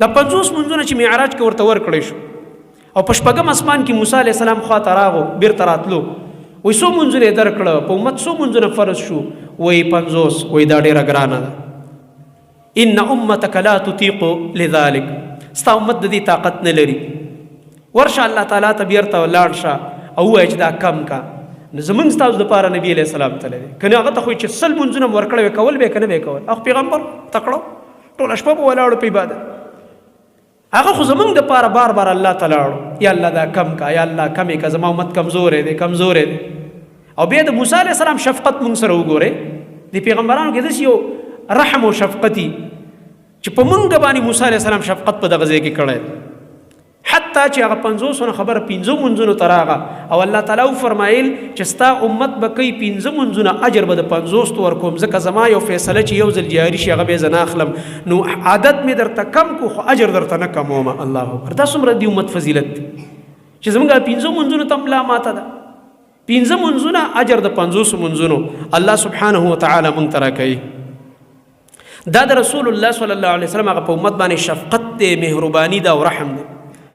دا 50 منځونه چې معراج کې ورته ورکړی شو او په شپږم اسمان کې موسی علی السلام خوا ته راغو، بیرته راتلو، وای څو منځونه یې درکړه، په امت څو منځونه فرض شو؟ وای 50. وای دا ډیره ګرانه ده، ان امتک لا تطیق لذلک، ستا امت د دې طاقت نه لري. ورشه الله تعالی ته بیرته ولاړ شه او وایه چې دا کم کا. نو زمونږ ستاسو دپاره نبی علیه السلام تللی دی، که نه هغه ته خو چې 100 لمونځونه هم ورکړی وی کول به یې که نه به یې کول؟ هغه پیغمبر تکړه ټوله شپه به ولاړو په عبادت. هغه خو زمونږ دپاره بار بار الله ته لاړو، یا الله دا کم کا، یا الله کم یې که، زما امت کمزوری دی، کمزوری دی. او بیا د موسی علیه السلام شفقت مونږ سره وګورئ. د پیغمبرانو کې داسې یو رحم او شفقتي چې په مونږ باندې موسی علیه السلام شفقت په دغه ځای کې کړی، حتی چې هغه 50 نه خبره 5 منځونو ته راغه او الله تعالی وفرمایل چې ستا امت به کوي 5 منځونه، اجر به د 50 ته ورکوم، ځکه زما یو فیصله چې یو ځل جاري شي هغه به زه نه اخلم، نو عادت مې درته کم کو خو اجر درته نه کموم. الله اکبر، دا څومره د امت فضیلت دی چې زمونږ 5 منځونو ته ملا ماته ده. 5 منځونه اجر د 50 منځونو الله سبحانه وتعالی مونږ ته راکوي. دا د رسول الله صلی الله علیه وسلم هغه په امت باندې شفقت دی، مهرباني ده او رحم دی.